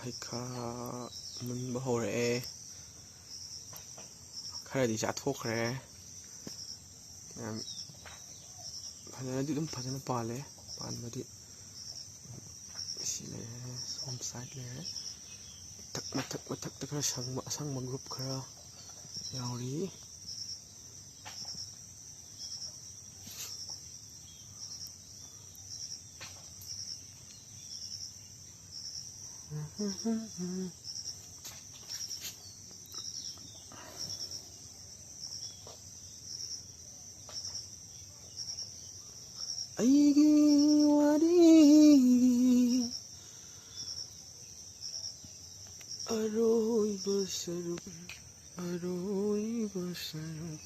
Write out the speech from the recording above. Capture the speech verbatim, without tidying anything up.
ꯍꯩꯈꯥ ꯃꯨꯟꯕ ꯍꯧꯔꯛꯑꯦ꯫ ꯈꯔꯗꯤ ꯆꯥꯊꯣꯛꯈ꯭ꯔꯦ꯫ ꯌꯥꯝ ꯐꯖꯅꯗꯤ ꯑꯗꯨꯝ ꯐꯖꯅ ꯄꯥꯜꯂꯦ꯫ ꯄꯥꯟꯕꯗꯤ ꯁꯤ ꯂꯩꯔꯦ, ꯁꯣꯝ ꯁꯥꯏꯠ ꯂꯩꯔꯦ꯫ ꯃꯊꯛ, ꯃꯊꯛ, ꯃꯊꯛꯇ ꯈꯔ ꯁꯪꯕ, ꯑꯁꯪꯕ ꯒ꯭ꯔꯨꯞ ꯈꯔ ꯌꯥꯎꯔꯤ꯫ ꯑꯩꯒꯤ ꯋꯥꯔꯤꯒꯤ ꯑꯔꯣꯏꯕ ꯁꯔꯨꯛ, ꯑꯔꯣꯏꯕ ꯁꯔꯨꯛ꯫